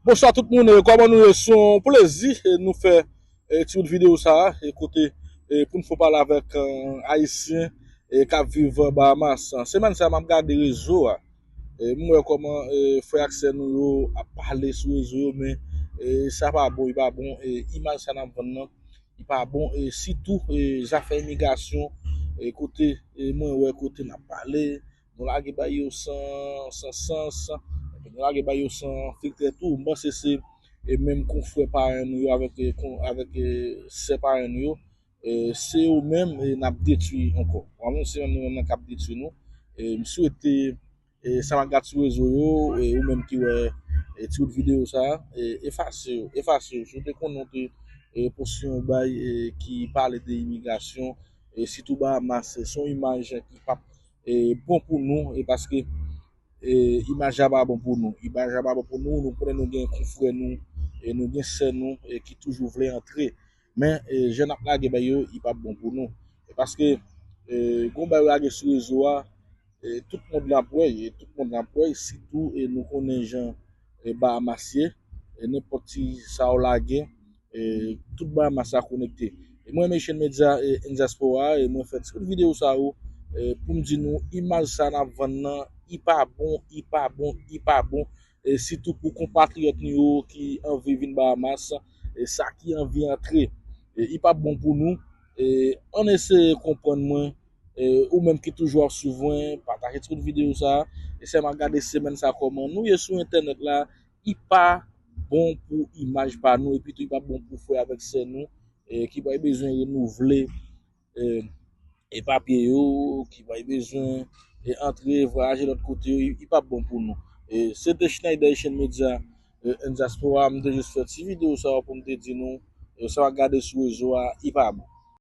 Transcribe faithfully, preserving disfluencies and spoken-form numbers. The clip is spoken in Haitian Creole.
Bonswa tout moun, e, kòman nou ye? Se yon plezi, e, nou fè, e, ti bout videyo sa a, e, kote, e, pou n fè pale avèk, e, Ayisyen, e, k ap viv Bahamas. Semèn sa a, m ap gade rezo a. E, m wè kòman, e, frè ak sè nou yo ap pale sou rezo yo, men, e, sa pa bon, li pa bon. E, imaj sa n ap vann nan, li pa bon. E, sitou, e, zafè imigrasyon, e, kote, e, mwen wè kote n ap pale, nou lage bay yo san, san sans, epi nou lage bay yo san filtè tou. M panse se, e, menm konfrè paran nou yo avèk, e, kon, avèk, e, sè paran nou yo, e, se yo menm, e, n ap detwi ankò. Kòm se menm nou menm nan k ap detwi nou. E, m swete, e, sa m ap gad sou rezo yo, e, ou menm ki wè, e, ti bout videyo sa a, e, efase yo, efase yo. Si w te konnen w te, e, poste yon bay, e, ki pale de imigrasyon, e, sitou Bahamas, se yon imaj ki p ap, e, bon pou nou, e, paske, e, imaj la pa bon pou nou. Imaj la pa bon pou nou, nou konnen nou gen konfrè nou, e, nou gen sè nou, e, ki toujou vle antre. Men, e, jan n ap lage bay yo, li p ap bon pou nou. E, paske, e, gon bay yo lage sou rezo a, e, tout mond lan ap wè, e, tout mond lan ap wè, sitou, e, nou konnen jan, e, Bahamas ye, e, nenpòt ti sa w lage, e, tout Bahamas la konekte. E mwen, Haitian Media, e, and Diaspora, e mwen fè ti videyo sa yo, e, pou m di nou, imaj sa n ap vann nan, li pa bon, li pa bon, li pa bon, e, sitou pou konpatriyòt nou yo ki anvi vin Bahamas, e, sa ki anvi antre. E, li p ap bon pou nou. E, ann eseye konprann mwen, e, ou menm ki toujou ap swiv mwen, pataje ti bout videyo sa a. E sèlman gade semèn sa a kòman nou ye sou entènèt la, li pa bon pou imaj pa nou, epi tou li pa bon pou frè avèk sè nou, e, ki pral bezwen renouvle, e, e papye yo, ki pral bezwen, e, antre, vwayaje lòt kote yo, li, li p ap bon pou nou. E, se te Schneider Haitian Media, e, and Diaspora, m te jis fè ti videyo sa a pou m te di nou, e, sa w ap gade sou rezo a, li pa bon.